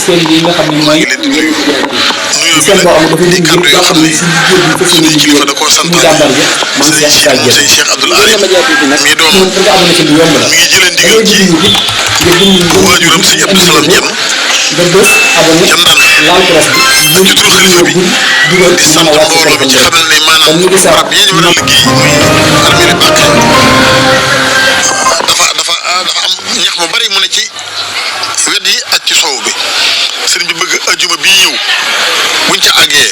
seen li nga xam ne mooy seen boo xam ne dafa lim ngir jàpp ne si liggéey bi fas yéene liggéey suñu jàmbar ja man Cheikh Issa Diène Cheikh Abdoul Ahad mi doom moom pour nga am na ci lu yomb la mi ngi jëlee da ngay ndigal dugg ci YouTube nga bind waajuram sëñ Abdou Salam Diène nga bës abonné laal cross bi ak ci turu xalifa bi dugal di mën sant a wàcc mbooloo mi ci téléphone xamal ne kon maanaam ñu ngi sax barab yi ñu war a liggéey muy armée Mbàkke dafa am ñax mu bari mu ne ci wet yi ak ci soow bi sëriñ bi bëgg ajuma bii ñëw buñ ca àggee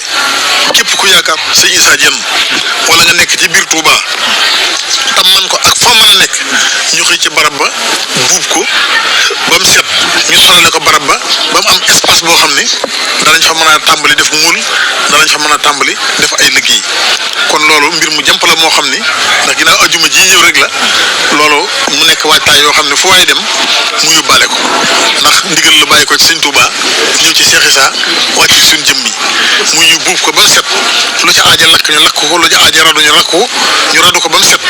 képp ku yaakaar sëñ Issa Diène wala nga nekk ci biir Touba tam man ko ak foo mën a nekk ñu xëy ci barab ba buub ko ba mu set ñu sonale ko barab ba ba mu am espace boo xam ne danañ fa mën a tàmbali def muul danañ fa mën a tàmbali def ay liggéey kon loolu mbir mu jàmp la moo xam ni ndax ginnaaw ajuma ji ñëw rek la loolu mu nekk waajtaay yoo xam ne fu waay dem mu yóbbaale ko ndax ndigal la bàyyi ko ci sëñ Touba ñëw ci Cheikh Issa wàcc ci suñ jëmm yi mu ñu buub ko ba mu set lu ci aaja lakk ñu lakk ko lu ci aaja radu ñu lakk ko ñu radu ko ba mu set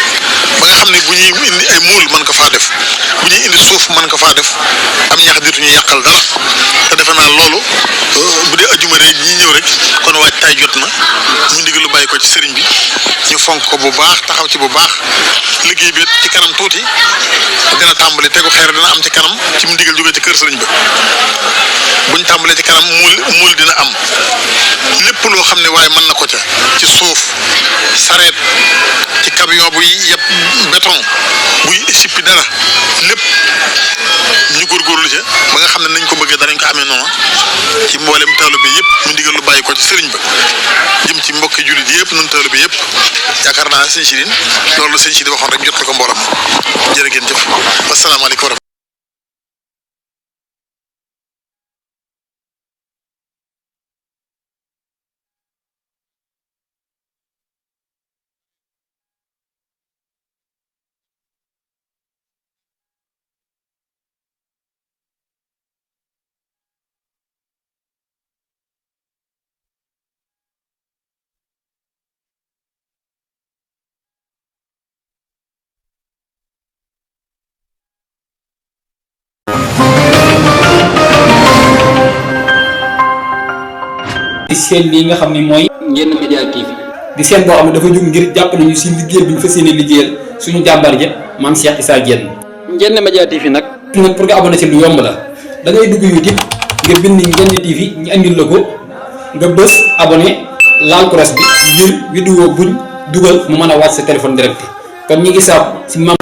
ba nga xam ne bu ñuy indi ay muul mën ko faa def bu ñuy indi suuf mën ko faa def am ñax diitu ñu yàqal dara te defe naa loolu bu dee ajuma rek ñi ñëw rek kon waajtaay jot na mu ndigal lu bàyyi ko ci sëriñ bi ñu fonk ko bu baax taxaw ci bu baax liggéey bi ci kanam tuuti dina tàmbali tegu xeer dina am ci kanam ci mu ndigal jógee ci kër sëriñ ba buñ tàmbalee ci kanam muul dina am lépp loo xam ne waaye mën na ko ca ci suuf sareet ci camion buy yeb béton buy sippi dara lépp ñu góorgóorlu ca ba nga xam ne nañ ko bëggee danañ ko amee noonu ci mboolem taalibe bi yëpp mu ndigal lu bàyyi ko ci sëriñ ba jëm ci mbokki jullit yëpp nun taalibe bi yëpp yaakaar naa sëñ Sidine loolu la sëñ Sidine waxoon rek jot na ko mboolam jërë ngeen jëf wasalaamaaleykum. di seen lii nga xam ne mooy Ndiéné Média TV di seen boo xam ne dafa jóg ngir jàppale ñu si liggéey bi ñu fas yéene liggéeyal suñu jàmbar ja maam Cheikh Issa Diène. Ndiéné Média TV nag pour nga abonné ci lu yomb la da ngay dugg YouTube nga bind Ndiéné TV ñu andil la ko nga bës abonné laal cross bi ngir vidéo buñ dugal mu mën a wàcc sa téléphone direct kon ñi ngi saab si maam